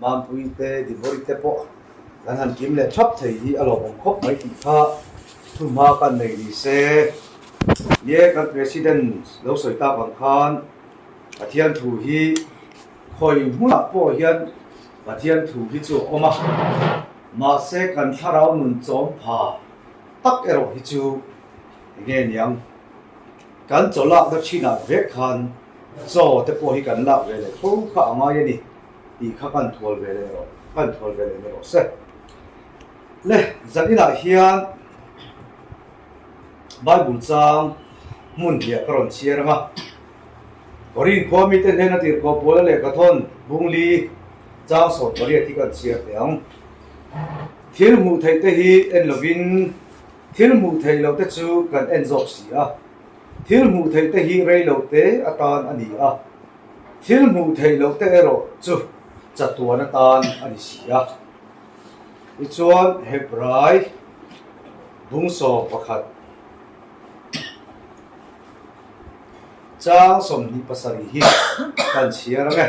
Mampui te, Dibawri te pawh kan han kim leh thap thei hi a lawmawm khawp mai tih kha thunhma kan nei ni se. Nie kan President lo sawi tak ang khan Pathian thu hi khawi hmunah pawh hian Pathian thu hi chu a awm a, mahse kan thlarau nun chawm pha tak erawh hi chu enge niang? Kan chaw lakna thinah vek khan chaw te pawh hi kan lak ve leh fo kha a ngai a ni tih kha kan thual ve leh rawh, kan thual ve leh ni rawh se. Le, zan inah hian Bible chang hmun hliah ka rawn chhiar ang a, Korin khua mite hnena tirhkoh Paula lehkhathawn Bungli chang 18 hi kan chhiar teh ang. Thil hmuh theih te hi en lovin Thil hmuh theih loh te chu kan en zawk si a, thil hmuh theih te hi rei lo te atan a ni a, thil hmuh theih loh te erawh chu chatuan atan a ni si a. Tichuan Hebrai bung 11 chang 27 hi kan chhiar ang e.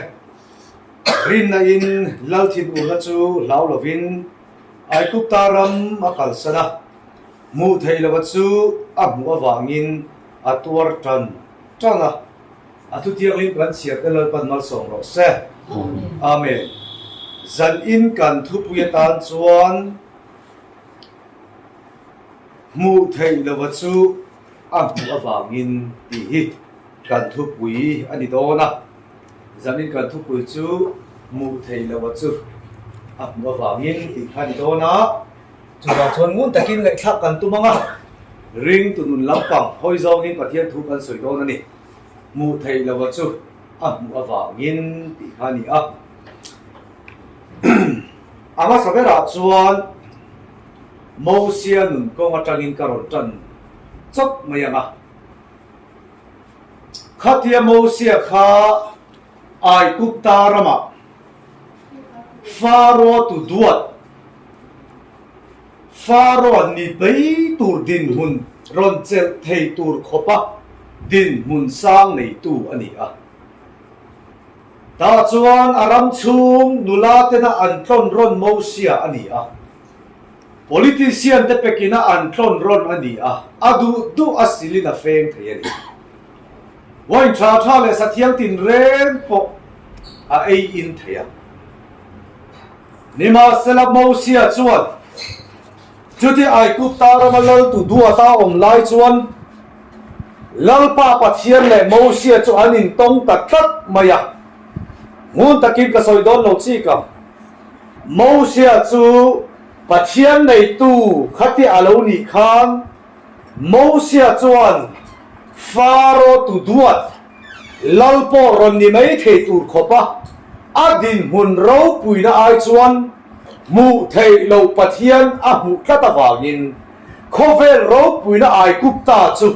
Rinna in lal thinurna chu hlau lovin Aigupta ram a kalsan a, hmuh theih lova chu a hmuh avangin a tuar tan tan a. A thutianglim kan chhiar te Lalpan malsawm rawh se. Amen. Zanin kan thupui atan chuan hmuh theih lova chu a hmuh avangin tih hi kan thupui a ni dawn a. Zanin kan thupui chu hmuh theih loh a chu a hmuh avangin tih kha a ni dawn a, chuvang chuan ngun takin ngaihthlak kan tum ang a, ring tu nun lampang hawi zawngin Pathian thu kan sawi dawn a ni. Hmuh theih loh a chu a hmuh avangin tih kha a ni a. A hmasa berah chuan Mosia nun kawng atangin ka rawn tan chawp mai ang a. Khatia Mosia kha Aigupta ramah Faro tu duat, Faro ni bei tur dinhmun rawn chelh thei tur khawpa dinhmun sang neitu a ni a. Tah chuan a ram chhung nula tena an tlawn rawn Mosia a ni a. Politician te pekina an tlawn rawn a ni a, a duh duh a silin a feng thei a ni. Wine tha tha leh sathiang tinreng pawh a ei in thei a. Nimahsela Mosia chuan chuti Aigupta rama lal tu duata awm lai chuan Lalpa Pathian leh Mosia chu an intawng ta tlat mai a. Ngun takin ka sawi dawn lo chik ang. Mosia chu Pathian neitu khati a lo nih khan Mosia chuan Faro tu duat lal pawh rawn ni mai thei tur khawpa a dinhmun ropuina ai chuan hmuh theih loh Pathian a hmuh tlat avangin khawvel ropuina Aigupta chu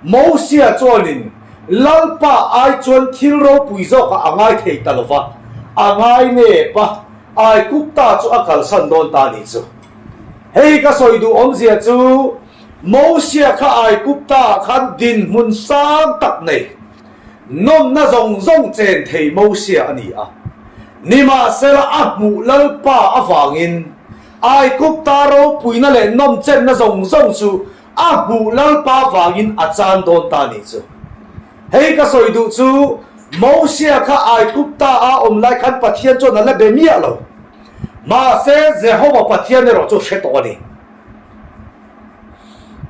Mosia chuanin Lalpa ai chuan thil ropui zawkah a ngai thei ta lo va, a ngai nep a, Aigupta chu a kalsan dawn ta a nih chu. Hei ka sawi duh awmzia chu Mosia kha Aigupta-ah khan dinhmun sang tak nei, nawmna zawng zawng chen thei Mosia a ni a. Nimahsela a hmuh Lalpa avangin Aigupta ropuina leh nawmchenna zawng zawng chu A hmuh Lalpa vangin a chan dawn ta nih chu. Hei ka sawi duh chu Mosia kha Aigupta a awm lai khan Pathian chuan a la be miah lo. Mahse Jehova Pathian erawh chu hre tawh a ni.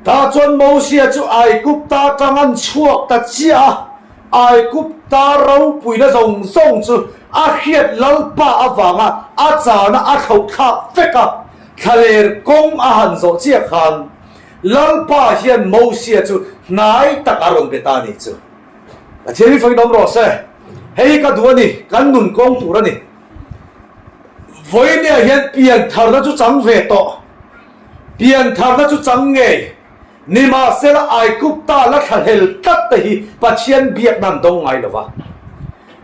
Tah chuan Mosia chu Aigupta atang an chhuak ta chiah a, Aigupta ropuina zawng zawng chu a hriat Lalpa avanga a chana a thlauhthlak vek a. Thlaler kawng a han zawh chiah khan Lalpa hian Mosia chu hnai tak a rawn be ta a nih chu. Pathian hi fakin awm rawh se. Hei hi ka duh a ni, kan nun kawng tur a ni. Vawinia hian piantharna chu chang ve tawh. Piantharna chu chang ngei. Nimahsela Aigupta la thlahlel tlat te hi Pathian biakna an dawng ngai lo va.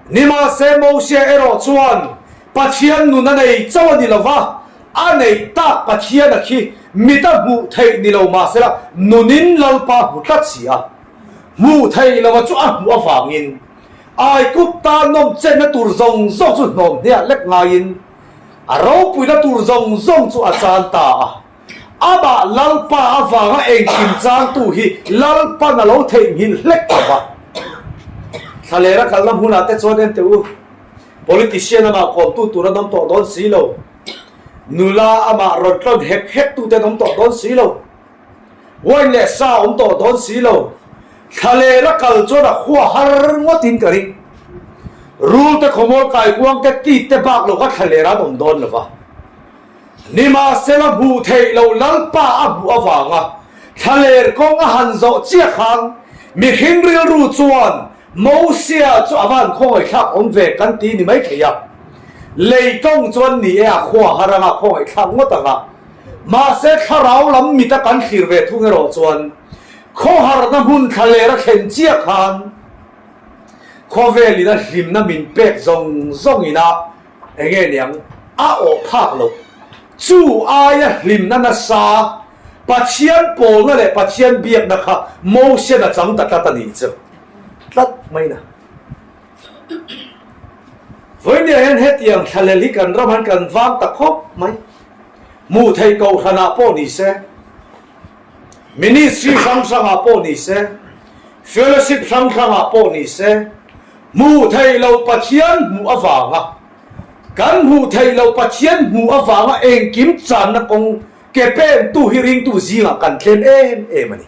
Nimahse Mosia erawh chuan Pathian nun a nei chauh a ni lo va, a neih tak Pathian a khi mit a hmuh theih ni lo mahsela nunin Lalpa hmu tlat si a. Hmuh theih lo a chu a hmuh avangin Aigupta nawmchenna tur zawng zawng chu hnawm hniah lek ngaiin. A ropuina tur zawng zawng chu a chan ta a. Amah Lalpa avanga engkim changtu hi Lalpan a lo theihnghilh hlek lo va. Thlalera kalna hmunah te chuan en teh u, politician amah kawmtu tur an awm tawh dawn si lo, nula amah rawn tlawn hek hek tute an awm tawh dawn si lo, wine leh sa awm tawh dawn si lo, thlalera kal chuan a khua har ngawtin ka ring. Rul te khawmawl kaikuang te tit te bak lo kha thlalera an awm dawn lo va. Nimahsela hmuh theih loh Lalpa a hmuh avanga thlaler kawng a han zawh chiah khan mihring rilru chuan Mosia chu a van khawngaihthlak awm ve kan ti ni maithei a. Lei tawng chuan ni e a khua har anga khawngaihthlak ngawt anga. Mahse thlarau lam mita kan thlir ve thung erawh chuan khawharna hmun thlaler a thlen chiah khan khawvelin a hlimna min pek zawng zawngin a Enge niang a awh phak loh. Chu aia hlimna nasa Pathian pawlna leh Pathian biakna kha Mosian a chang ta tlat a nih chu. Tlat mai na. Vawinia hian hetiang thlalel hi kan ram han kan vang ta khawp mai. Hmuh theih kohhranah pawh ni se, ministry hrang hrangah pawh ni se, fellowship hrang hrangah pawh ni se, Hmuh theih loh Pathian hmuh avanga kan hmuh theih loh Pathian hmuh avanga engkim channa kawng ke pentu hi ringtu zingah kan tlem em em a ni.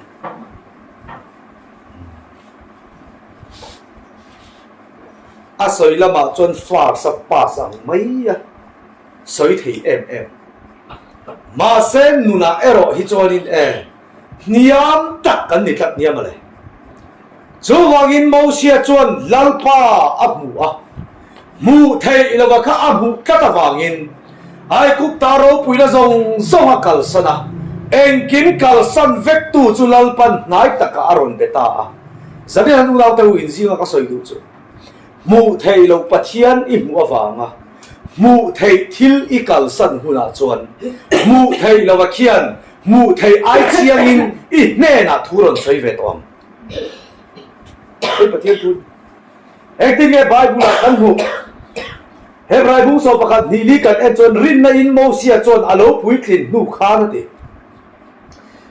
A sawi lamah chuan first a pass ang mai a sawi thei em em. Mahse nunah erawh hi chuanin e hniam tak kan ni tlat nia mawle. Chuvangin Mosia chuan Lalpa a hmu a, hmuh theih lova kha a hmuh tlat avangin Aigupta ropuina zawng zawng a kalsan a, engkim kalsan vektu chu Lalpan hnai takah a rawn be ta a. Zanin an unaute u inzinga ka sawi duh chu, hmuh theih loh Pathian i hmuh avanga hmuh theih thil i kalsan hunah chuan hmuh theih lova khian hmuh theih ai chiangin i hnenah thu rawn sawi ve tawh ang. Hei Pathian thu engtin nge Bible ah kan hmuh? Hebrai bung saw pakhat hnih li kan en chuan rinna in Mosia chuan a lo puitlin hnu khan a ti.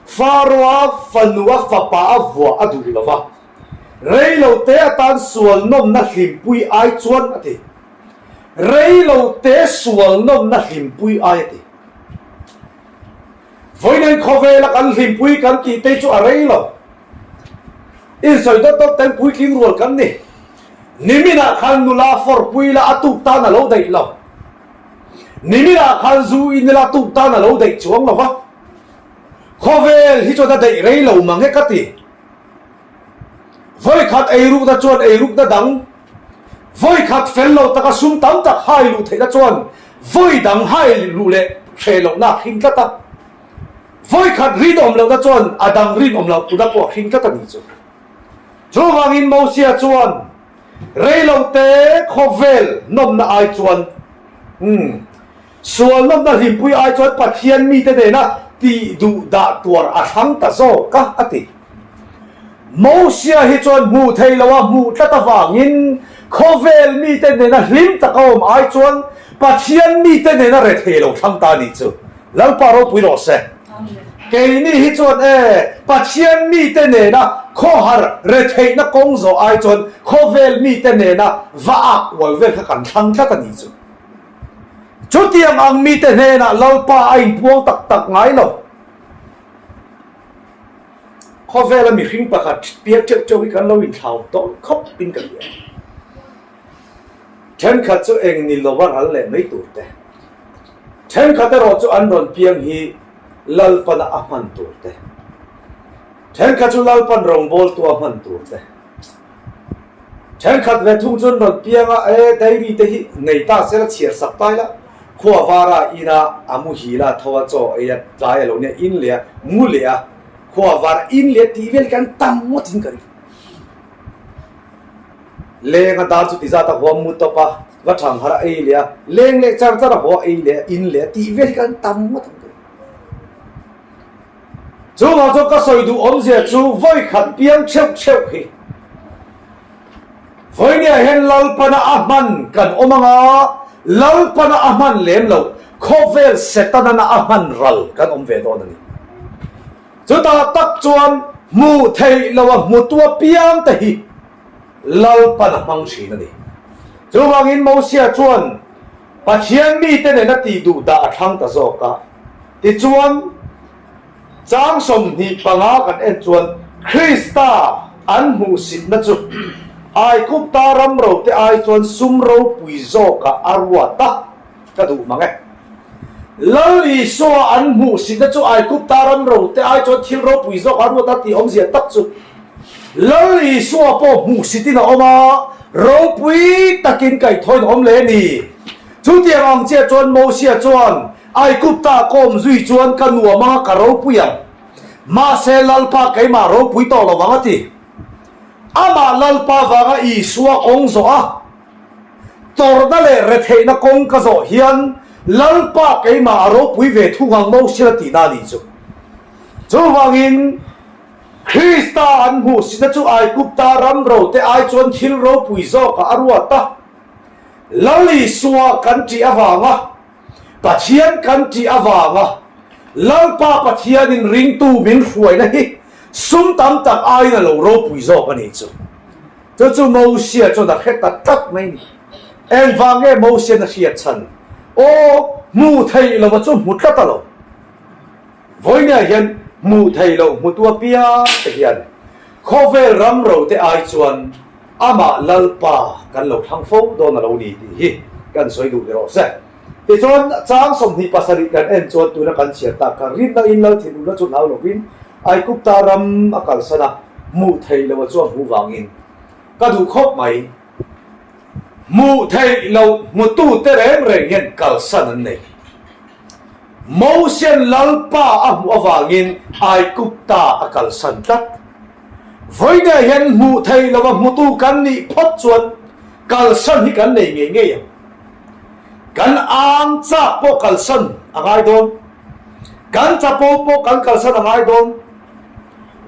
Pharaoh-a fanu a fapa a vuah a duh lo va, rei lo te atan sual nawmna hlimpui ai chuan a ti. Rei lo te sual nawmna hlimpui ai a ti. Vawiin khawvela kan hlimpui kan tih te chu a rei lo. Insawi dawt dawt ten puitling rual kan ni. Niminah khan nula fawrpui la a tuk tan a lo daih lo. Niminah khan zu in ila tuk tan a lo daih chuang lo va. Khawvel hi chuan a daih rei lo mang e ka ti. Vawikhat eirukna chuan eirukna dang, vawikhat fel lo taka sum tam tak hai luh theihna chuan vawi dang hai luh leh hreh lohna a hring tlat a. Vawikhat rinawm lohna chuan a dang rinawm loh tuna pawh a hring tlat a ni chu. Chuvangin Mosia chuan reilote khawvel nawmna ai chuan, umm, Sual nawmna hlimpui ai chuan Pathian mite nena tih duh dah tuar a thlang ta zawk a, a ti. Mosia hi chuan hmuh theih loha hmuh tlat avangin khawvel mite nena hlim taka awm ai chuan Pathian mite nena rethei lo thlang ta a nih chu. Lalpa ropui rawh se. Keini hi chuan e, Pathian mite nena khawhar retheihna kawng zawh ai chuan khawvel mite nena va ak ual vel kha kan thlang tlat a nih chu. Chutiang ang mite hnenah Lalpa a inpuang tak tak ngai lo. Khawvela mihring pakhat piak teuh teuh hi kan lo inthlau dawn khawp in ka hria. Thenkhat chu eng ni lova ral leh mai tur te. Thenkhat erawh chu an rawn piang hi Lalpana a hman tur te. Thenkhat chu Lalpan rawngbawltu a hman tur te. Thenkhat ve thung chuan rawn piang a, E, diary te hi nei ta sela chhiar sak ta ila, khua vara ina a muhil a, tho a chaw ei a, tlai a lo nia, in leh a, mu leh a, khua vara in leh a tih vel hi an tam ngawt in ka ring. Leng a dar chu ti zat a huam mu tawp a, va thang har a ei leh a, leng leh char char a haw a ei leh a, in leh a tih vel hi an tam ngawt in ka ring. Chuvang chuan ka sawi duh awmzia chu vawi khat piang theuh theuh hi vawinia hian Lalpana a hman kan awm anga. Lalpana a hman lem loh, khawvel Setanana a hman ral kan awm ve dawn a ni. Chutah tak chuan hmuh theih loha hmutu apiang te hi Lalpan a hmang thin a ni. Chuvangin Mosia chuan Pathian mite nena tih duh dah a thlang ta zawk a. Tichuan, chang 25 kan en chuan Krista an hmuhsitna chu Aigupta ram rote ai chuan sum ropui zawkah a ruat a, ka duh mang e. Lal Isua an hmuhsitna chu Aigupta ram rote ai chuan thil ropui zawkah a ruat a tih awmzia tak chu Lal Isua pawh hmuhsitin a awm a, ropui takin kaihthawin a awm leh a ni. Chutiang ang chiah chuan Mosia chuan Aigupta kawm zui chuan ka nuam anga ka ropui ang. Mahse Lalpa keimah ropui tawh lo vang a ti. Amah Lalpa vanga Isua kawng zawh a, tawrhna leh retheihna kawng ka zawh hian Lalpa keimah a ropui ve thung ang Mosia a tihna a nih chu. Chuvangin Krista an hmuhsitna chu Aigupta ram rote ai chuan thil ropui zawkah a ruat a. Lal Isua kan ṭih avanga Pathian kan ṭih avanga Lalpa Pathianin ringtu min hruaina hi sum tam tak aiin a lo ropui zawk a nih chu. Chu chu Mosia chuan a hre ta tlat mai ni. Engvang nge Mosian a hriat chhan? Aw, hmuh theih lova chu hmu tlat a lo. Vawinia hian hmuh theih loh hmutu apiang te hian khawvel ram ro te ai chuan amah Lalpa kan lo thlang fo dawn a lo ni tih hi kan sawi duh ni rawh se. Tichuan chang 27 kan en chuan tuna kan chhiar tak kha rinna in Lal thinurna chu hlau lovin Aigupta ram a kalsan a, hmuh theih loh a chuan hmuh vangin ka duh khawp mai. Hmuh theih loh hmutute reng reng hian kalsan an nei. Mosian Lalpa a hmuh avangin Aigupta a kalsan tlat. Vawinia hian hmuh theih lova hmutu kan nih phawt chuan kalsan hi kan nei ngei ngei ang. Kan ang chak pawh kalsan a ngai dawn. Kan chapo pawh kan kalsan a ngai dawn.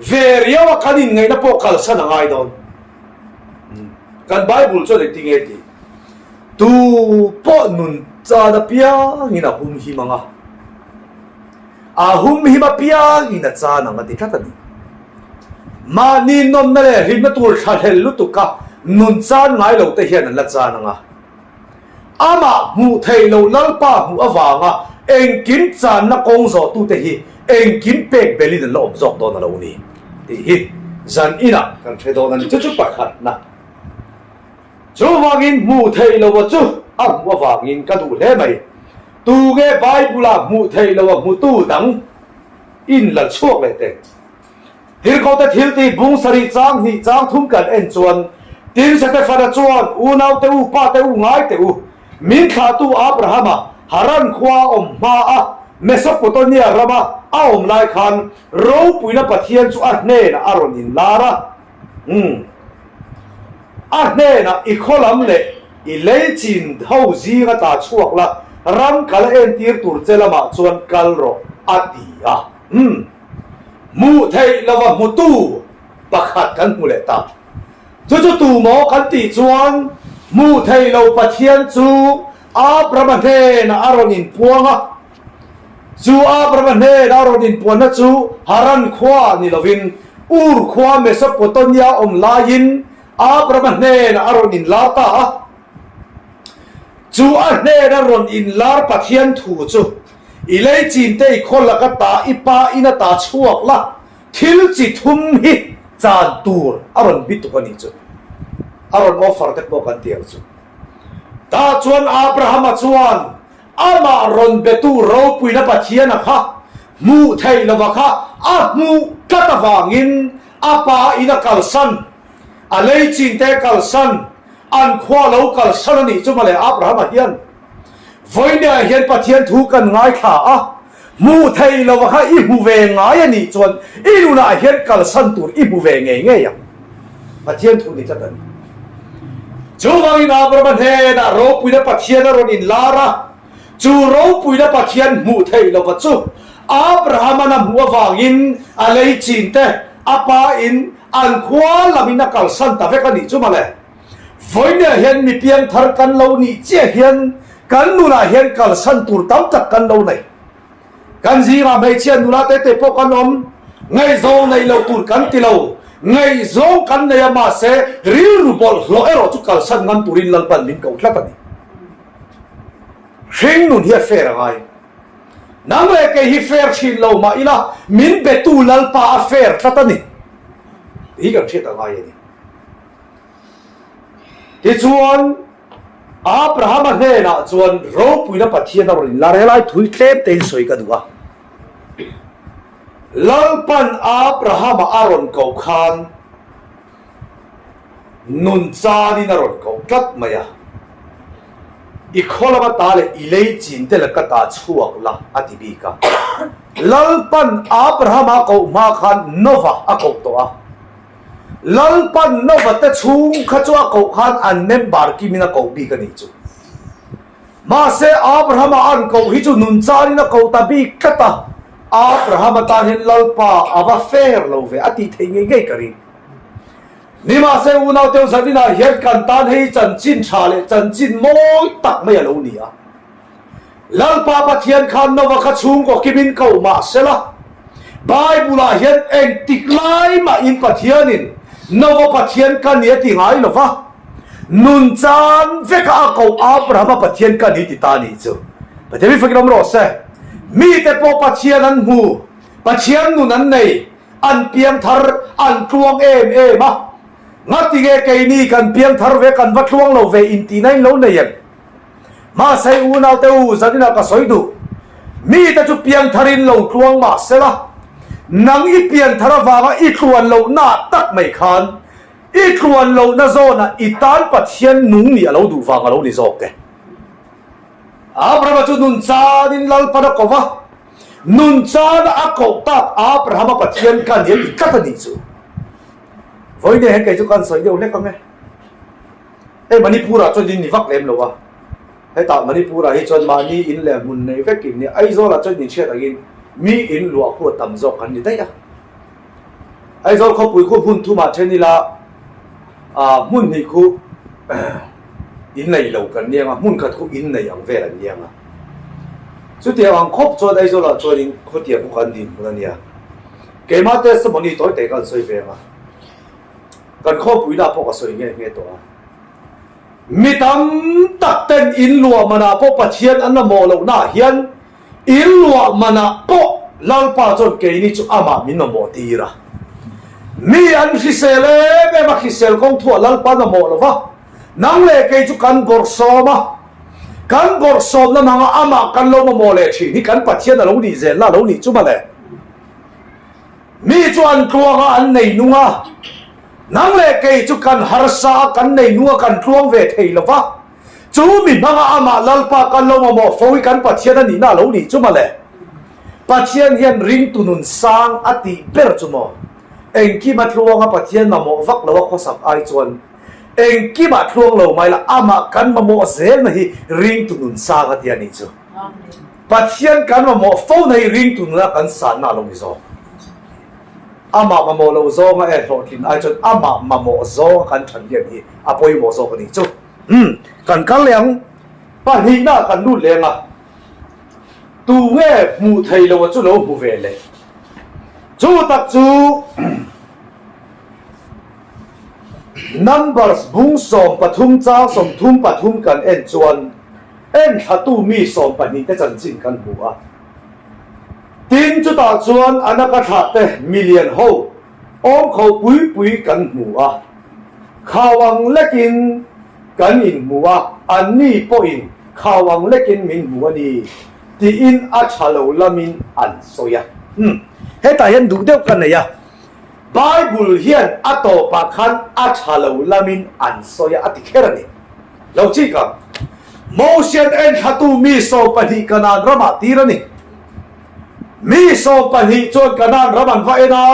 Ve riaua kan inngaihna pawh kalsan a ngai dawn. Kan Bible chuan engtin nge tih? Tu pawh nun chan apiangin a humhim ang a, a humhim apiangin a chan ang a ti tlat a ni. Mahni nawmna leh hlimna tur thlahlel lutuk a nun chan ngai lo te hian an la chan ang a. Amah hmuh theih loh Lalpa hmuh avanga engkim channa kawng zawhtute hi engkim pek belin an la awm zawk dawn a lo ni tih hi zan inah kan hre dawn a ni. Chu chu pakhatna. Chuvangin hmuh theih loha chu a hmuh avangin ka duh hle mai. Tunge Bible-ah hmuh theih loha hmutu dang in la chhuak leh teh? Tirhkohte thiltih bung sarih chang hnih chang thum kan en chuan tin Setefana chuan, Unaute u, pate u, ngaite u, min thlahtu Abrahama Haran khua a awm hma a, Mesopotamia rama a awm lai khan ropuina Pathian chu a hnenah a rawn inlar a. Umm. A hnenah i khaw lam leh i lei chin ho zing a tla chhuak la, ram kal a entir tur che lamah chuan kal rawh, a ti a. Umm. Hmuh theih lova hmutu pakhat kan hmu leh ta. Chu chu tu maw kan tih chuan hmuh theih lo Pathian chu Abrahama hnenah a rawn inpuang a. Chu Abrahama hnena rawn inpuanna chu Haran khua ni lovin Ur khua Mesopotamia awm laiin Abrahama hnena a rawn inlar ta a. Chu a hnena rawn inlar Pathian thu chu, I lei chinte i khaw laka ta i pa in a ta chhuak la, thil chi thum hi chan tur a rawn bi tuk a nih chu. A rawn offer te pawh kan ti ang chu. Tah chuan Abrahama chuan Amah rawn betu ropuina Pathiana kha hmuh theih lova kha a hmuh tlat avangin a pa in a kalsan, a lei chinte kalsan, an khua lo kalsan a nih chu mawle Abrahama hian vawinia hian Pathian thu kan ngaithla a, hmuh theih lova kha i hmu ve ngai a nih chuan i nunah hian kalsan tur i hmu ve ngei ngei ang. Pathian thu ni tlat a ni. Chuvangin Abrahama hnenah ropuina Pathian a rawn inlar a, chu ropuina Pathian hmuh theih lova chu Abrahama'n a hmuh avangin a lei chin te a pa in an khua lamin a kalsan ta vek a nih chu mawle. Vawinia hian mi piangthar kan lo nih chiah hian. Kan nunah hian kalsan tur tam tak kan lo nei. Kan zingah hmeichhia nula te te pawh kan awm. Ngaihzawng neih loh tur kan ti lo. Ngaihzawng kan nei a mahse rilru bawlhhlawh erawh chu kalsan ngam turin Lalpan min ko tlat a ni. Hring nun hi a fair a ngai. Nang leh kei hi fair thin lo mah ila min betu Lalpa a fair tlat a ni. Hi kan hriat a ngai a ni. Tichuan, Abrahama hnenah chuan ropuina Pathian a rawn inlar helai thui tlem tein sawi ka duh a. Lalpan Abrahama a rawn koh khan nun chanin a rawn koh tlat mai a. I khaw lama ta leh i lei chin te laka ta chhuak la a ti bik a. Lalpan Abrahama a koh hma khan Nova a koh tawh a. Lalpan Nova te chhung kha chu a koh khan an member kimin a koh bik a nih chu. Mahse Abrahama an koh hi chu nunchanin a koh ta bik tlat a, Abrahama tan hian Lalpa a va fair lo ve a tih theih ngei ngei ka ring. Nimahse unau teu zaninah hian kan tan hei chanchin tha leh chanchin mawi tak mai a lo ni a. Lalpa Pathian khan Nova kha chhungkaw kimin ko mah sela, Bible-ah hian engtik lai mahin Pathianin Nova Pathian ka ni a ti ngai lo va, nun chan veka a koh Abrahama Pathian ka ni ti ta nih chu. Pathian mi fakin awm rawh se. Mite pawh Pathian an hmu, Pathian nun an nei, an piangthar, an tluang em em a. Ngatinge keini kan piangthar ve kan va tluang lo ve intihna in lo nei em? Mahse unaute u, zaninah ka sawi duh. Mite chu piangtharin lo tluang mah sela, nang i pianthar avanga i tluan lohnaah tak mai khan i tluan lohna zawnah i tan Pathian nung nih a lo duh vang a lo ni zawk e. Abrahama chu nun chanin Lalpan a ko va, nun chana a koh tak Abrahama Pathian ka ni a ti tlat a nih chu. Vawiin hian kei chu ka han sawi deuh hlek ang e. Hei Manipur-ah chuan in ni vak lem lo a, hetah Manipur-ah hi chuan mahni in leh hmun nei vek in ni, Aizawl-ah chuan in hriat angin mi in luah khu a tam zawk kan ni daih a. Aizawl khawpui khu hmun thumah then ila ah hmun hnih khu in nei lo kan ni ang a, hmun khat khu in nei ang vel an ni ang a. Chutiang ang khawp chuan Aizawl-ah chuan in khawtiang khu kan dinhmun a nia. Keimah testimony tawi te ka han sawi ve ang a. Kan khawpuina pawh ka sawi nghe nghe tawh a. Mi tam tak ten in luah manah pawh Pathian an mamawh lohnaah hian in luah manah pawh Lalpa chuan keini chu amah min mamawh tir a. Mi an hrisel em em a, hrisel kawng thuah Lalpa an mamawh lo va, nang leh kei chu kan bawrhsawm a, kan bawrhsawmna hmanga amah kan lo mamawh leh thin hi kan Pathian a lo nih zelna a lo nih chu mawle. Mi chu an tluang a, an nei nung a. Nang leh kei chu kan harsa a, kan nei nung a, kan tluang ve thei lo va. Chu mi hmanga amah Lalpa kan lo mamawh fo hi kan Pathian a nihna a lo nih chu mawle. Pathian hian ringtu nun sang a tih ber chu maw? Engkima tluanga Pathian mamawh vak lo a khawsak ai chuan engkimah tluang lo mai la amah kan mamawh zelna hi ringtu nun sang a ti a nih chu. Pathian kan mamawh fo na hi ringtu nuna kan sanna a lo ni zawk. Amah mamawh loh zawnga e hlawhtlin ai chuan amah mamawh zawnga kan than lian hi a pawimawh zawk a nih chu. Umm, kan kal leh ang. Pahnihna kan lut leng a, tu nge hmuh thei lo a chu lo hmu ve leh. Chu tak chu Numbers bung 13 chang 33 kan en chuan, Enthlatu mi 12 te chanchin kan hmu a. Tin, chutah chuan Anaka thlahte milian ho awmkho pui pui kan hmu a. Khau ang lekin kan inhmu a, anni pawhin khau ang lekin min hmu a ni, tiin a tha lo lamin an sawi a. Umm, hetah hian duh deuh ka nei a. Bible hian a tawpah khan a tha lo lamin an sawi a, a ti kher a ni. Lo chik ang. Mosian enthlatu mi 12 Kanaan ramah tir a ni. Mi 12 chuan Kanaan ram an va en a,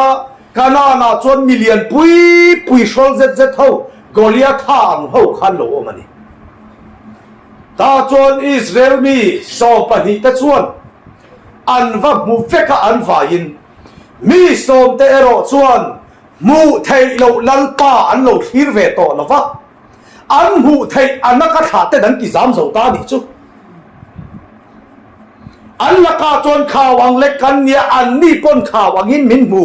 Kanaanah chuan mi lian pui pui hrawl zet zet ho, Goliatha ang ho khan lo awm a ni. Tah chuan Israel mi 12 te chuan an va hmu vek a, an vaiin mi sawm te erawh chuan hmuh theih loh Lalpa an lo thlir ve tawh lo va. An hmuh theih a naka thlah ten an ti zam zo ta nih chu. An lakah chuan khau ang lek kan nia, anni pawn khau angin min hmu.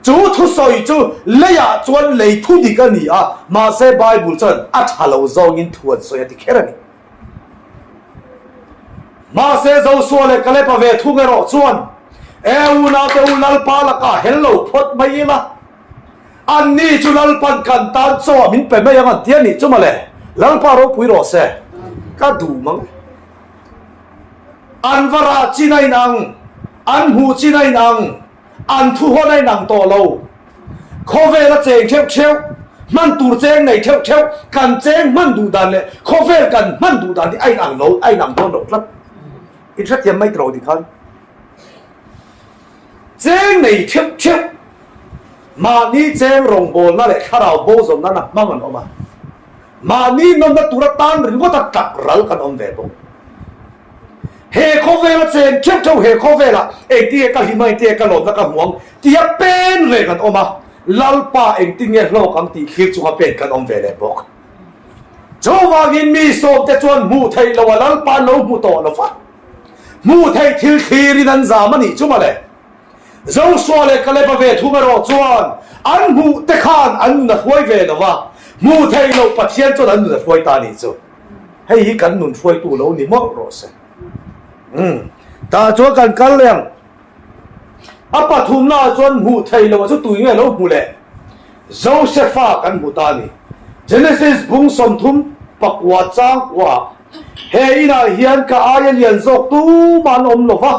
Chu thusawi chu leiah chuan lei thu dik a ni a, mahse Bible chuan a tha lo zawngin thu an sawi a ti kher a ni. Mahse Joshua leh Kaleb-a ve thung erawh chuan, E unaute u, Lalpa lakah hel lo phawt mai ila, anni chu Lalpan kan tan chaw ah min pe mai ang an ti a nih chu mawle, Lalpa ropui rawh se, ka duh mang e. An va rah chin a inang, an hmuh chin a inang, an thuhawn a inang tawh lo. Khawvela cheng theuh theuh, hman tur cheng nei theuh theuh, kan cheng hman duh dan leh khawvel kan hman duh dan hi a inang lo, a inang dawn lo tlat. In hrethiam mai tawh lo tikhan. Cheng nei theuh theuh, mahni cheng rawngbawlna leh thlarau bo zawn nana hmang an awm a. Mahni nawmna tura tan ringawta tap ral kan awm ve bawk. He khawvela chen theuh theuh he khawvelah engtinge ka hlim a engtinge ka lawmna ka hmu ang tia pen reng an awm a, Lalpa engtinge hlawk ang tih thlir chunga pen kan awm ve leh bawk. Chuvangin mi sawmte chuan hmuh theih loh a Lalpa an lo hmu tawh lo va, hmuh theih thil thlirin an zam a nih chu mawle. Joshua leh Kaleb-a ve thung erawh chuan an hmuh te khan an nun a hruai ve lo va, hmuh theih loh Pathian chuan an nun a hruai ta a nih chu. Hei hi kan nun hruaitu lo ni mawlh rawh se. Umm, tah chuan kan kal leh ang. A pathumnaah chuan hmuh theih loh chu tui nge lo hmu leh? Josefa kan hmu ta a ni. Genesis bung 30 pakua chang kuaah, He inah hian ka aia lian zawk tumah an awm lo va,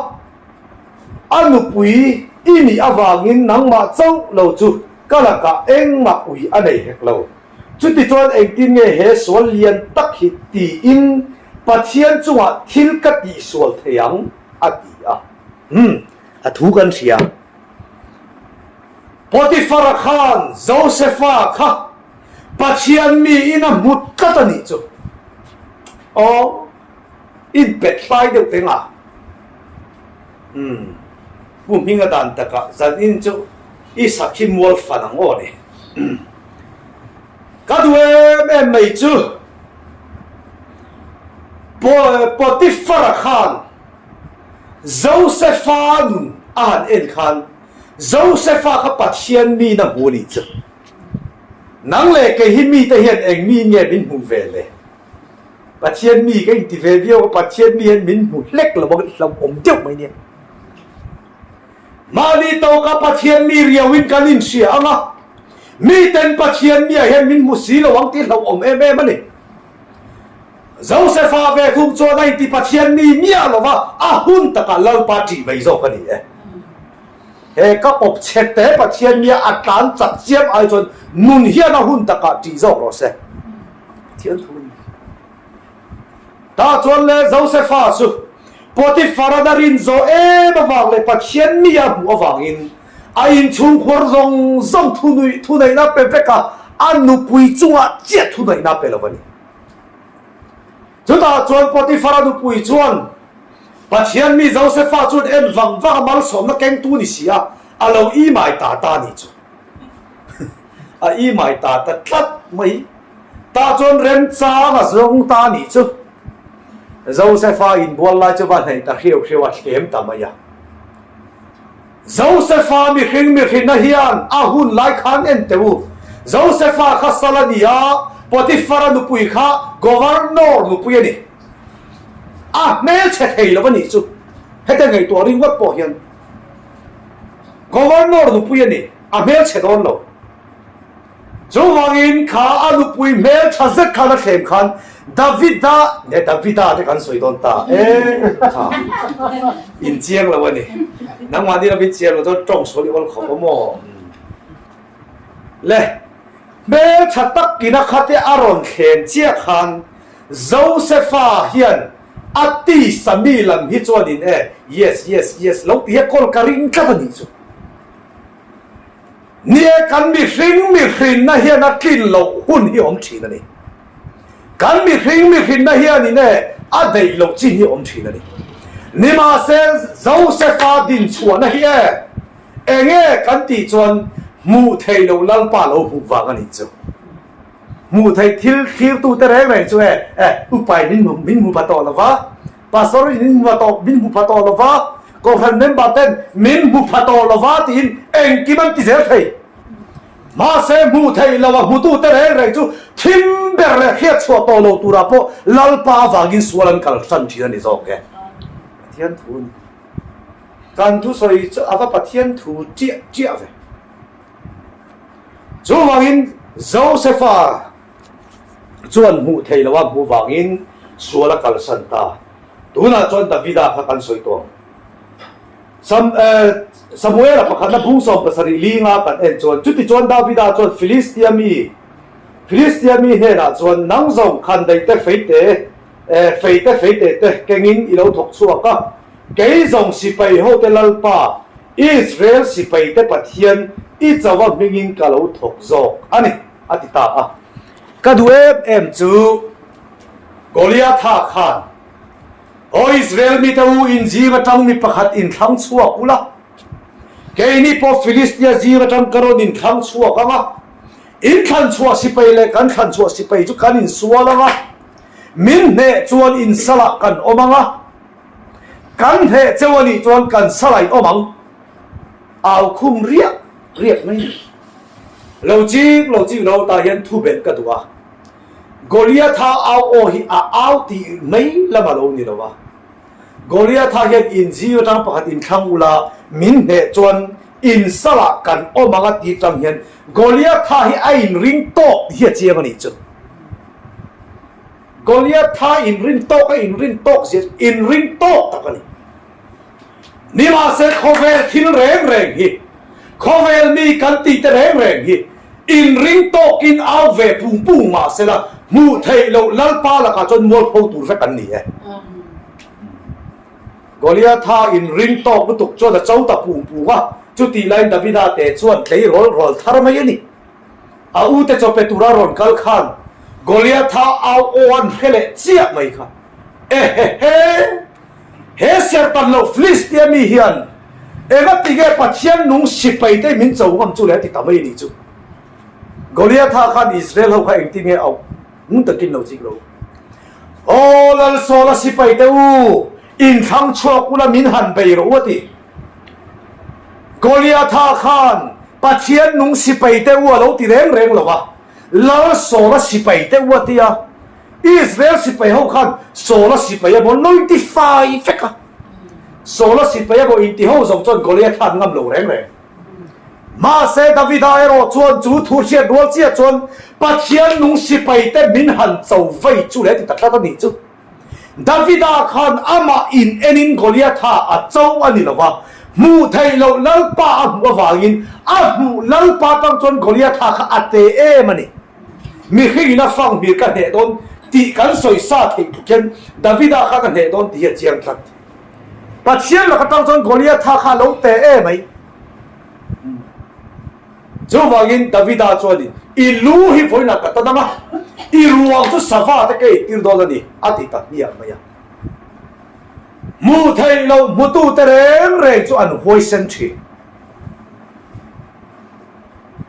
A nupui i nih avangin nangmah chauh lo chu ka lakah engmah ui a nei hek lo. Chutichuan engtin nge he sual lian tak hi tiin Pathian chungah thil ka tihsual thei ang? a ti a. Umm, a thu kan hria. Potiphar-a khan Josefa kha Pathian miin a hmu tlat a nih chu. Aw, inpet hlai deuh teng a. Umm, Pu Hminga dan takah zanin chu i sakhi mual fan ang aw ni. Ka duh em em mai chu Potiphar-a khan Josefa nun a han en khan Josefa kha Pathian mi na hmu a nih chu. Nang leh kei hi mite hian eng mi nge min hmuh ve le? Pathian mi ka inti ve viau a, Pathian mi hian min hmu hlek lo ang, hlauhawm deuh mai nia. Mahni tawka Pathian mi riauin kan inhria ang a, miten Pathian miah hian min hmu si lo ang tih hlauhawm em em a ni. Josefa ve thung chuan a inti Pathian mi miah lo va, a hun takah Lalpa ṭih mai zawk a ni e. He ka pawp chhe te Pathian mia a tlan chak chiam ai chuan nun hian a hun takah ṭih zawk rawh se. Pathian thu a ni. Tah chuan le Josefa chu Potiphar-a'n a rin zawh em avang leh Pathian mi a hmuh avangin a inchhungkhuar zawng zawng thuneihna a pe vek a, a nupui chungah chiah thuneihna a pe lo a ni. Chutah chuan Potiphar-a nupui chuan Pathian mi Josefa chuan en vang vang a malsawmna kengtu ni si a, a lo imai ta ta a nih chu. A imai ta ta tlat mai. Tah chuan remchang a zawng ta a nih chu. Josefa inbual lai chu va hnaih ta hriau hriau a thlem ta mai a. Josefa mihring mihrinna hian a hun lai khan en teh u. Josefa kha sal a ni a, Potiphar-a nupui kha Governor nupui a ni. A hmelchhe thei lo a nih chu. Heta ngaihtuah ringawt pawh hian Governor nupui a ni, a hmelchhe dawn lo. Chuvangin kha a nupui hmeltha zet khan a thlem khan Davida nge Davida te kan sawi dawn ta e kha in chiang lo a ni. Nangmah ni lovin chiang lo chuan tawng sual i awl khawp a maw? Le hmeltha takin a khate a rawn thlem chiah khan Josefa hian a tisa mi lam hi chuanin e yes yes yes lo ti hi a kawl ka ring tlat a nih chu. Ni e, kan mihring mihrinna hian a tlin loh hun hi awm thin a ni. Kan mihring mihrinna hianin e a deih loh chin hi awm thin a ni. Nimahse, Josefa dinchhuahna hi e enge kan tih chuan hmuh theih loh Lalpa lo hmuh vang a nih chu. Hmuh theih thil thlirtute reng reng chu e, e, upain min hmu min hmu pha tawh lo va. Pastor in min hmu tawh min hmu pha tawh lo va, Kohhran member ten min hmu pha tawh lo va tiin engkim an ti zel thei. Mahse hmuh theih lo a hmutute reng reng chu thim ber leh hriat chhuah tawh lo turah pawh Lalpa avangin sual an kal hran thin a ni zawk e. Pathian thu a ni. Kan thusawi chu a va Pathian thu chiah chiah ve. Chuvangin Josefa chuan hmuh theih loh a hmuh vangin sual a kalsan ta. Tunah chuan Davida kha kan sawi tawh ang. Sam, eh, Samuela pakhatna bung 70 linga kan en chuan, chutichuan Davida chuan Filistia mi, Filistia mi hnenah chuan, Nang zawng khandaih te feite, eh, feite feite te kengin i lo thawk chhuak a, kei zawng sipai hote Lalpa, Israel sipaite Pathian i chauha hmingin ka lo thawk zawk a ni, a ti ta a. Ka duh em em chu Goliatha khan, Aw Israel mite u, in zing atang mi pakhat inthlang chhuak ula, keini pawh Filistia zing atang ka rawn inthlang chhuak ang a, in thlan chhuah sipai leh kan thlan chhuah sipai chu kan insual ang a, min hneh chuan in salah kan awm ang a, kan hneh cheu a nih chuan kan salah in awm ang. Au khum riak riak mai ni. Lo chik lo chik lo tah hian thu belh ka duh a. Goliatha au aw hi a au tih mai lam a lo ni lo a. Goliatha hian in zing atang pakhat in thlang ula min hneh chuan in salah kan awm ang a tih tang hian Goliatha hi a inring tawk tih hi a chiang a nih chu. Goliatha inrin tawk a inrin tawk zia chu inring tawk tak a ni. Nimahse khawvel thil reng reng hi, khawvel mi kan tih te reng reng hi inring tawkin au ve pung pung mahsela hmuh theih loh Lalpa lakah chuan mualpho tur vek an ni e. Goliatha inring tawk lutuk chuan a cho ta pung pung a, chutih laiin Davida te chuan tleirawl rawl thar mai a ni. A ute chaw pe tura rawn kal khan Goliatha au aw an hre leh chiah mai kha. Ehehe! He serhtan loh Filistia mi hian engatinge Pathian nung sipai te min cho ngam chu le a ti ta mai a nih chu. Goliatha khan Israel ho kha engtinge auh ngun takin lo chik lo. Aw Lal Sawla sipai te u, inthlang chhuak ula min han bei rawh u a ti. Goliatha khan Pathian nung sipai te u a lo ti reng reng lo va, Lal Sawla sipai te u a ti a. Israel sipai ho khan Sawla sipai emaw an lo inti fai vek a. Sawla sipai emaw inti ho zawng chuan Goliath kha an ngam lo reng reng. Mahse Davida erawh chuan chu thu hriat rual chiah chuan Pathian nung sipai te min han cho vei chu le ti ta tlat a nih chu. Davida khan amah in enin Goliatha a cho a ni lo va, hmuh theih loh Lalpa a hmuh avangin a hmuh Lalpa tang chuan Goliatha kha a te em a ni. Mihring in a fang hmir ka hneh dawn tih kan sawi sa theih tluk hian Davida khan a hneh dawn tih hi a chiang tlat. Pathian laka tang chuan Goliatha kha a lo te em mai. Chuvangin Davida chuanin, I lu hi vawiinah ka tan ang a, i ruang chu sava te ka eitir dawn a ni, a ti ta hmiah mai a. Hmuh theih loh hmutute reng reng chu an huaisen thin.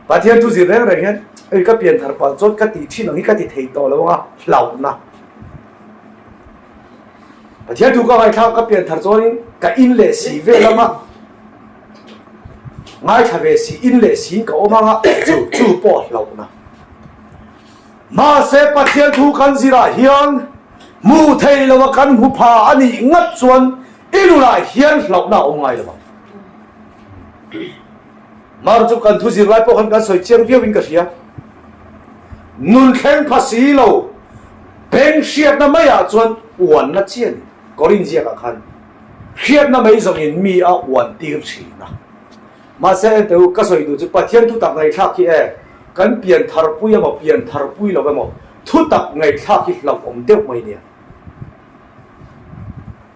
Pathian thu zir reng reng hian, Ei ka pian thar palh chuan ka tih thin ang hi ka ti thei tawh lo ang a, hlauhna. Pathian thu ka ngaihthlak ka pian thar chuanin ka in leh si vel ang a, Ngaithla ve si in leh siin ka awm anga chu chu pawh a hlauhna. Mahse Pathian thu kan zirah hian hmuh theih loha kan hmu pha a nih ngat chuan i nunah hian hlauhna a awm ngai lo ang. Mar chu kan thu zir lai pawh khan kan sawi chiang viau in ka hria. Nun thleng pha si lo beng hriatna maiah chuan uanna chi a ni. Korin ziakah khan. Hriatna mai zawngin mi a uan tir thin a. Mahse enteh u, ka sawi duh chu Pathian thutak ngaihthlak hi e, kan pian tharpui emaw pian tharpui lo emaw thutak ngaihthlak hi hlauhawm deuh mai nia.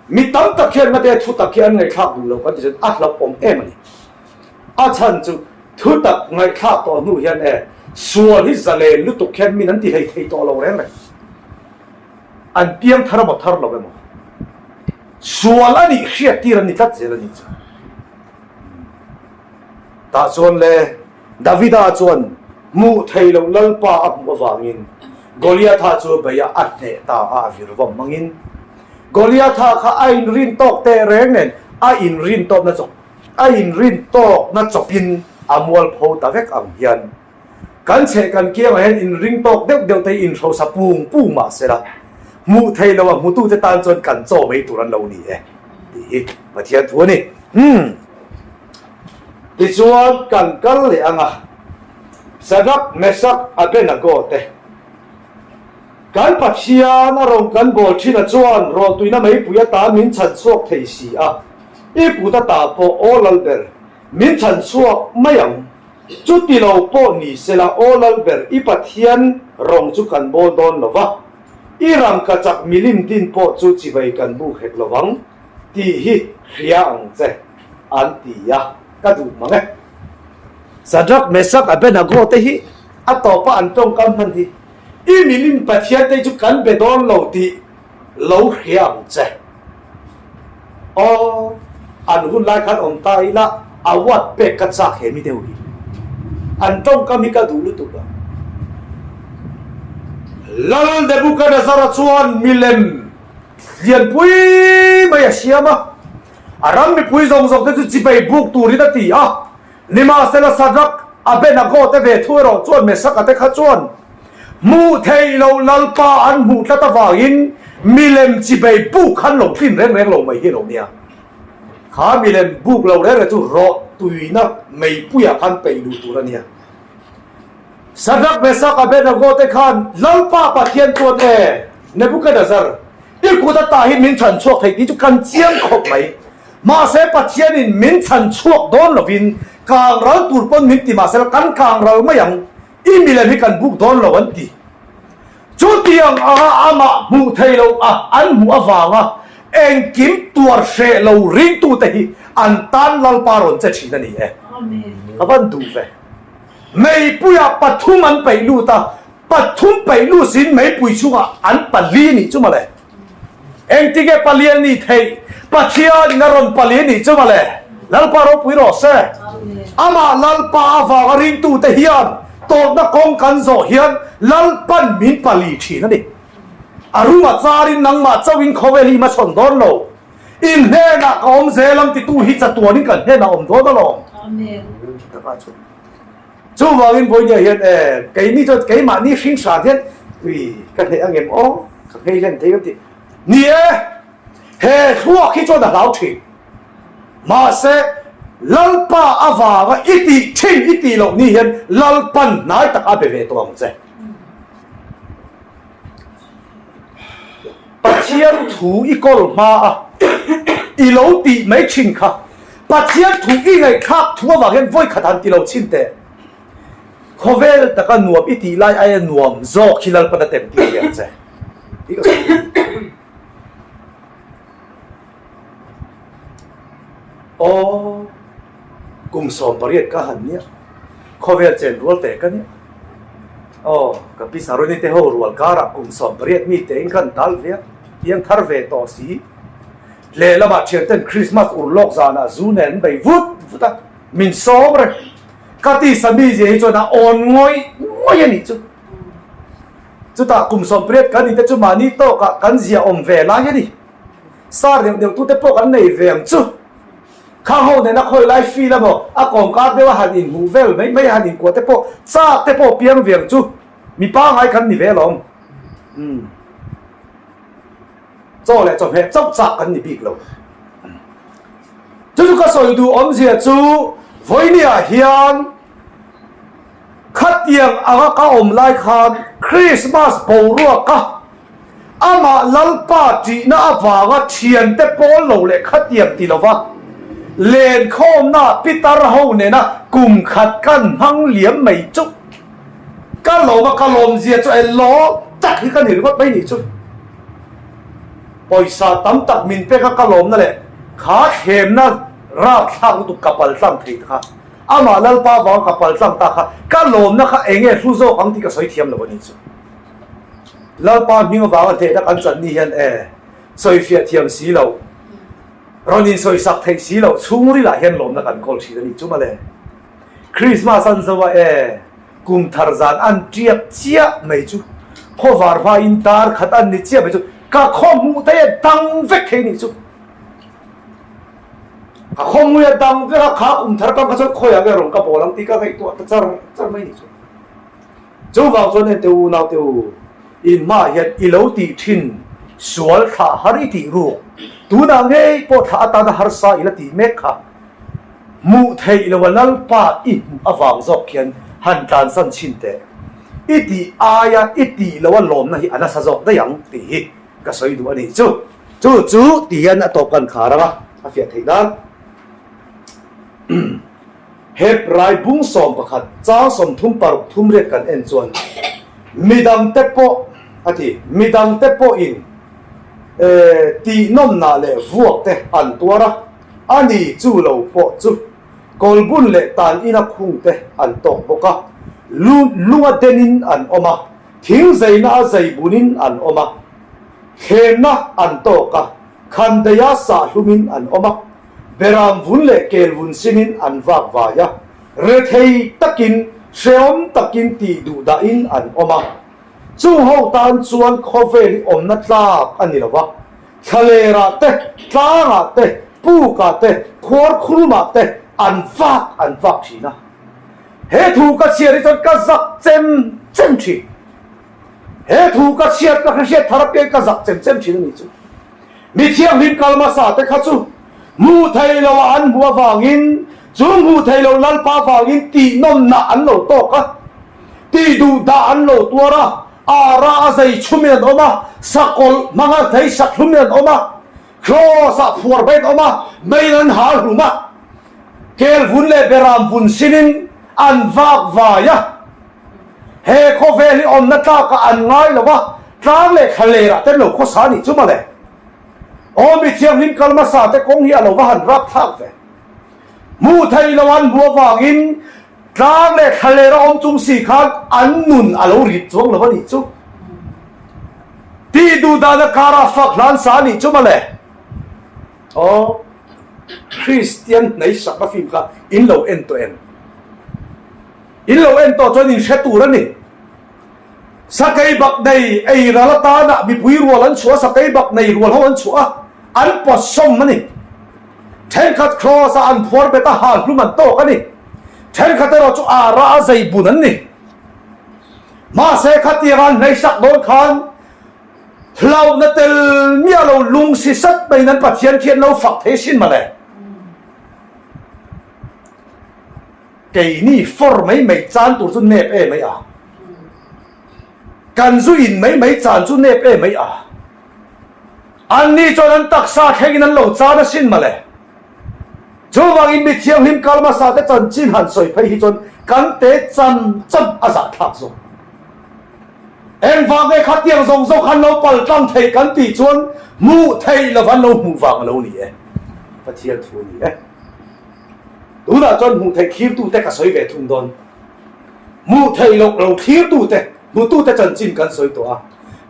Mi tam tak hian mate thutak hi an ngaihthlak duh lo kan ti chuan a hlauhawm em a ni. A chhan chu thutak ngaihthlak tawh hnu hian e, sual hi zalen lutuk hian min an ti hlei thei tawh lo reng reng. An piang thar emaw thar lo emaw sual a nih hriat tir an ni tlat zel a nih chu. Tah chuan le Davida chuan hmuh thei loh Lalpa a hmuh avangin Goliatha chu a bei a, a hneh ta a, a vir vawm hmangin. Goliatha kha a inrin tawk teh reng nen a inrin tawpna chawp a inrin tawkna chawpin a mualpho ta vek ang hian kan chheh kan kiangah hian inring tawk deuh deuh te hi inhrosa pung pung mah se la, hmuh thei lo a hmutute tan chuan kan chaw mai tur an lo ni e tih hi Pathian thu a ni. Umm. Tichuan kan kal leh ang a, Sadak, Mesak, Abenago te. Kan Pathian a rawn kan bawl thin a chuan rawhtuina meipui atan min chhan chhuak thei si a, i kut ata pawh aw Lalber, min chhan chhuak mai ang. Chuti lo pawh ni sela aw Lalber, i Pathian rawng chu kan bawl dawn lo va, i rangkachak milim din pawh chu chibai kan buk hek lo vang tih hi hria ang che, an ti a, ka duh mang e. Sadrak, Mesak, Abenago te hi a tawpa an tawngkam hman hi I milim Pathian te chu kan be dawn lo tih lo hria ang che. Aw, an hun lai khan awm ta ila award pek ka chak he mi deuh hi. An tawngkam hi ka duh lutuk a. Lal Nebuchadnezzar-a chuan milem lianpui mai a siam a, a ram mipui zawng zawng te chu chibai buk turin a ti a. Nimahsela Sadrak, Abenago te ve thu erawh chuan Mesaka te kha chuan hmuh theih loh Lalpa an hmuh tlat avangin milem chibei buk khan lo tlin reng reng lo mai hi a lo nia. Kha milem buk lo reng reng chu rawh tuina meipuiah khan peih luh tur a nia. Sadrak, Mesak, Abenago te khan Lalpa Pathian chuan e, Nebuchadnezzar, i kut ata hi min chhan chhuak thei tih chu kan chiang khawp mai. Mahse Pathianin min chhan chhuak dawn lovin kang ral tur pawn min ti mahse kan kang ral mai ang, i milem hi kan buk dawn lo an ti. Chutiang anga amah hmuh thei lo a an hmuh avanga engkim tuar hreh lo ringtute hi an tan Lalpa rawn che thin a ni e. Ka van duh ve. Meipuiah pathum an peih lut a, pathum peih lut siin meipui chungah an pali nih chu mawle. Engtinge palian nih theih? Pathianin a rawn pali nih chu mawle. Lalpa ropui rawh se. Amah Lalpa avanga ringtute hian tawrhna kawng kan zawh hian Lalpan min pali thin a ni. A ruma charin nangmah chauhin khawvel hi i hmachhawn dawn lo. In hnenah ka awm zel ang titu hi chatuanin kan hnenah awm dawn alawm. Takah chuan. Chuvangin vawinia hian e, keini chuan keimahni hring hran hian ui ka hneh ang em aw, ka nghei hlen thei ang tih. Ni e, he thluak hi chuan a hlau thin. Mahse, Lalpa avanga i tih thin i tih loh ni hian Lalpan hnai tak a be ve tawh ang che. Pathian thu i kawl hma a, i lo tih mai thin kha. Pathian thu i ngaihthlak thu avang hian vawi khat han ti lo chhin teh. Khawvel taka nuam i tih lai aia nuam zawk hi Lalpan a tem tih ve ang che. Tih ka sawi duh. Aw, kum 18 ka han nia, khawvel chen rual teh ka nia. Aw, ka pi Saroni te ho rual karah kum 18 mi tein khan tal ve a, piang thar ve tawh si. Lehlamah thianten Krismas urlawk zanah zu nen an bei vut vut a, min sawm reng. Ka tisa mizia hi chuan a awn ngawih ngawih a nih chu. Chutah kum 18 kan nite chu mahni tawkah kan zia awm ve lai a ni. Sar deuh deuh tute pawh kan nei ve ang chu. Khang ho nena khawi lai feel emaw a kawmkar deuha han inhmuh vel mai mai han inkuah te pawh chak te pawh piang ve ang chu. Mi pangngai kan ni ve alawm. Umm. Chaw leh chawhmeh chauh chak kan ni bik lo. Chu chu ka sawi duh awmzia chu vawinia hian khatiang anga ka awm lai khan Christmas boruaka amah Lalpa ṭihna avanga ṭhiante pawl lo leh khatiang ti lova lenkhawmna pitar ho nena kum khat kan hmang liam mai chu ka lawm a, ka lawmzia chu elaw tak hi ka ni ringawt mai nih chu. Pawisa tam tak min pek a ka lawmna leh kha thlemna rapthlak lutuk ka pal tlang thei ta kha, amah Lalpa avanga ka pal tlang ta kha ka lawmna kha eng nge hlu zawk ang tih ka sawi thiam lo a nih chu. Lalpa hming avanga hnehna kan chan ni hian e sawifiah thiam si lo, rawn insawisak theih si lo chhungrilah hian lawmna kan kawl thin a nih chu mawle. Christmas an zo a e, kum thar zan an tiak chiah mai chu, khawvar hmain tar khat an ni chiah mai chu. Ka khaw hmuh te hi a dang vek thei nih chu. Ka khaw hmuh hi a dang vek a, kha kum thar tang kha chuan khawiah nge rawn ka bawl ang tih ka ngaihtuah ta char char mai nih chu. Chuvang chuan en teh u naute u, in hmaah hian i lo tih thin sual thlah har i tih ruk, tunah ngei pawh thlah atana harsa i la tih mek kha. Hmuh theih lo a Lalpa i hmuh avang zawk khian han tlansan chhin teh. I tih aia i tih lo a lawmna hi a nasa zawk daih ang tih hi ka sawi duh a nih chu. Chu chu ti hian a tawp kan khar ang a, a fiah theih nan. Hebrai bung 11 chang 36 thum riat kan en chuan midangte pawh a ti, midangte pawhin tihnawmnah leh vuakte an tuar a, A ni chu lo pawh chu kawlbun leh tan ina khungte an tawk bawk a, lu lunga denin an awm a, thing zeina a zei bunin an awm a, thlemna an tawk a, khandaia sah hlumin an awm a, beram vun leh kel vun sinin an vak vai a, rethei takin hrehawm takin tih duh dahin an awm a. Chung ho tan chuan khawvel hi awmna tlak a ni lo va, Thlalerah te, tlangah te, pukah te, khuarkhurumah te an vak an vak thin a. He thu ka chhiar hi chuan ka zak chem chem thin. He thu ka chhiar ka hriat thar apiang ka zak chem chem thin a nih chu. Mi thianghlim kal hmasa te kha chu hmuh thei lo ah an hmuh avangin chu hmuh thei lo Lalpa avangin tihnawmna an lo tawk a, tihduh dah an lo tuar a. Ara a zei chhumin an awm a, sakawlh hmanga thei sak hlumin an awm a, kraws ah phuar baiin an awm a, meiin an hal hlum a, kel vun leh beram vun sinin an vak vai a. He khawvel hi awmna tlakah an ngai lo a, tlang leh thlaler ah te an lo khawsa a nih chu mawle. Aw mi thianghlim kal hmasa te kawng hi a lo va han rapthlak ve. Hmuh theih lo an hmuh avangin Tlang leh thlaler a awm chung si khan an nun a lo rit chuang lo a nih chu. Tih duh dan a kara fak hlan sa a nih chu mawle. Aw, Kristian hnaihsakna film kha in lo en tawh em? In lo en tawh chuan in hre tur a ni. Sakei bak nei ei ral atana mipui rual an chhuah a, sakei bak nei rual ho an chhuah a, an pawt sawm a ni. Thenkhat kraws ah an phuar bet a, hal hlum an tawk a ni. Thenkhat erawh chu ara a zei bun an ni. Mahse khatiang an hleisak dawn khan hlauhna tel miah lo lung si sat maiin an Pathian khi an lo fak thei sin mawle. Keini for mai mai chan tur chu nep em mai a. Kan zu in mai mai chan chu nep em mai a. Anni chuan an taksa thlengin an lo chan asin mawle. Chuvangin mi thianghlim kal hmasa te chanchin han sawi phei hi chuan kan te chan chan a zahthlak zawk. Engvang nge khatiang zawng zawng khan lo pal tlang thei kan tih chuan hmuh theih lova an lo hmuh vang a lo ni e. Pathian thu a ni e. Tunah chuan hmuh theih thlirtute ka sawi ve thung dawn. Hmuh theih loh lo thlirtute, hmutute chanchin kan sawi tawh a,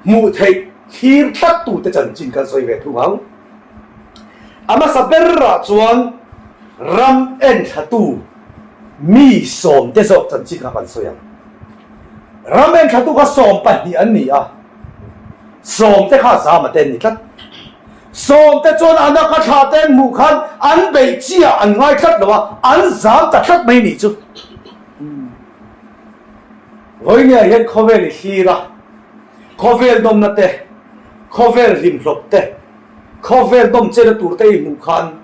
hmuh theih thlir tlattute chanchin kan sawi ve thung ang. A hmasa berah chuan ram enthlatu mi sawmte zawk chanchin kha kan sawi ang. Ram enthlatu kha 12 an ni a, sawmte kha zama te an ni tlat. Sawmte chuan a naka thla te an hmuh khan an beih chiah an ngai tlat lo a, an zam ta tlat mai nih chu. Vawinia hian khawvel i thlir a, khawvel nawmna te, khawvel hlimhlawp te, khawvel nawm chena tur te i hmuh khan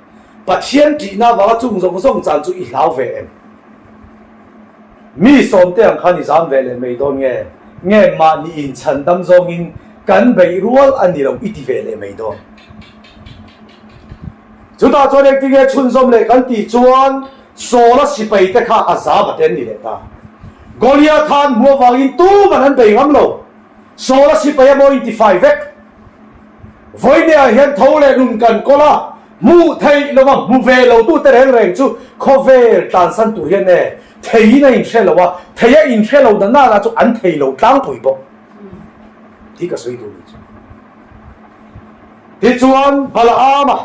Pathian ṭihna avanga chung zawng zawng chan chu i hlau ve em? Mi sawmte ang khan i zam ve leh mai dawn nge? Nge mahni inchhandam zawngin kan beih rual a ni lo i ti ve leh mai dawn? Chutah chuan engtinge chhunzawm leh kan tih chuan Saul-a sipaite kha a zam a te an ni leh ta. Goliath-a an hmuh avangin tuman an bei ngam lo. Saul-a sipai a maw intifai vek. Vawinia hian tho leh nun kan kawl a, hmuh theih lova hmu ve lo tute reng reng chu khawvel tlansan tur hian e theiin a inhre lo a, thei a inhre lo na nana chu an thei lo tlangpui bawk tih ka sawi duh ni chu. Tichuan Balaama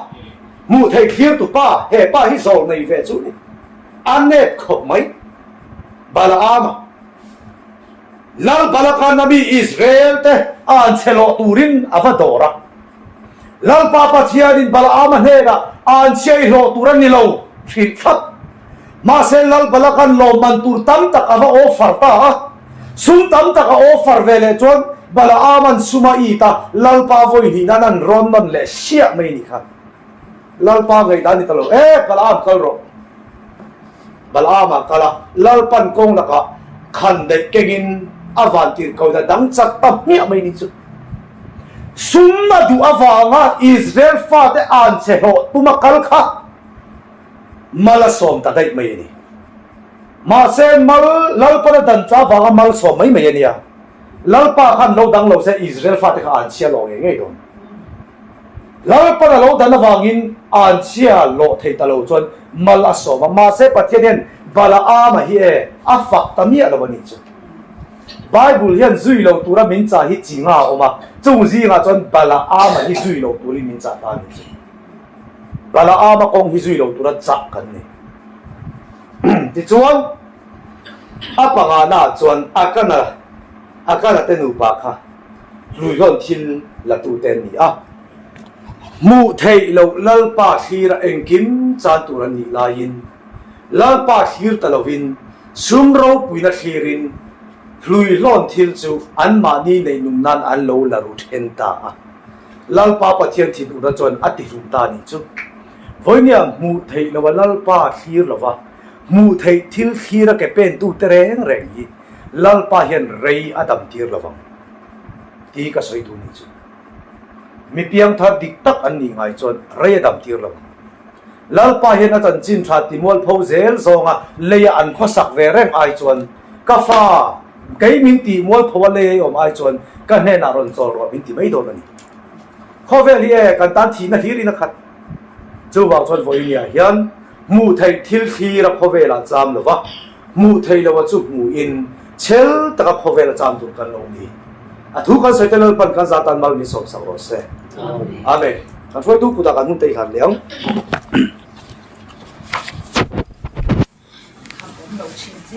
hmuh theih thlirtu pa, he pa hi zawl nei ve chu ni, a nep khawp mai Balaama. Lal Balaka'n a mi Israel-te a an chhe lawh turin a va dawr a. Lalpa Pathianin Balaama hnenah a an chhia i hlawh tur a ni lo hrilh thlap. Mahse Lal Balaka'n lawmman tur tam tak a va offer ta a. Sum tam tak a offer ve leh chuan Balaama'n sum a it a, Lalpa vawi hnih nan an rawn nawn leh siah mai ni kha. Lalpa ngaihdan ni ta lo e, Balaam kal rawh. Balaam a kal a, Lalpan kawng lakah khan daih kengin a vantir kohna dang chak ta hmiah mai ni chu. Sum a duh avanga Israel fate an che hlawh tum a kal kha mal a sawm ta daih mai a ni. Mahse mal Lalpan a dan cha avanga mal sawm mai mai a nia. Lalpa khan lo dang lo se Israel fate kha an chhia lawh ngei ngei dawn. Lalpan a lo dan avangin an chhia lawh thei ta lo chuan mal a sawm a, mahse Pathian hian Balaama hi e a fak ta miah lo a nih chu. Bible hian zui lo tura min chah hi chi nga a awm a, chung zingah chuan Balaama hi zui lo turin min chah ta a nih chu. Balaama kawng hi zui lo tura chah kan ni. Tichuan, a pangana chuan Akana, Akana te nupa kha hluihlawn thil la tute an ni a. Hmuh theih loh Lalpa thlira engkim chan tur an nih laiin, Lalpa thlir ta lovin sum ropuina thlirin hluihlawn thil chu anmahni neihnung nan an lo la ru then ta a. Lalpa Pathian thinurna chuan a tihlum ta a nih chu. Vawinia hmuh theih loha Lalpa thlir lova hmuh theih thil thlira ke pentute reng reng hi Lalpa hian rei a dam tir lovang tih ka sawi duh nih chu. Mi piangthar dik tak an nih ngai chuan rei a dam tir lovang. Lalpa hian a chanchin tha timualpho zel zawnga leia an khawsak ve reng ai chuan ka fa kei min tih mualpho a lei ei awm ai chuan ka hnenah rawn chawl rawh min ti mai dawn a ni. Khawvel hi e kan tan thihna hlirin a khat. Chuvang chuan vawinia hian hmuh theih thil thlir a khawvelah cham lova, hmuh theih loha chu hmuhin chhel taka khawvela cham tur kan lo ni. A thu kan sawi te Lalpan kan zah tan mal min sawmsak rawh se. Amen. Kan hruaitu kutah kan hun te i hlan leh ang.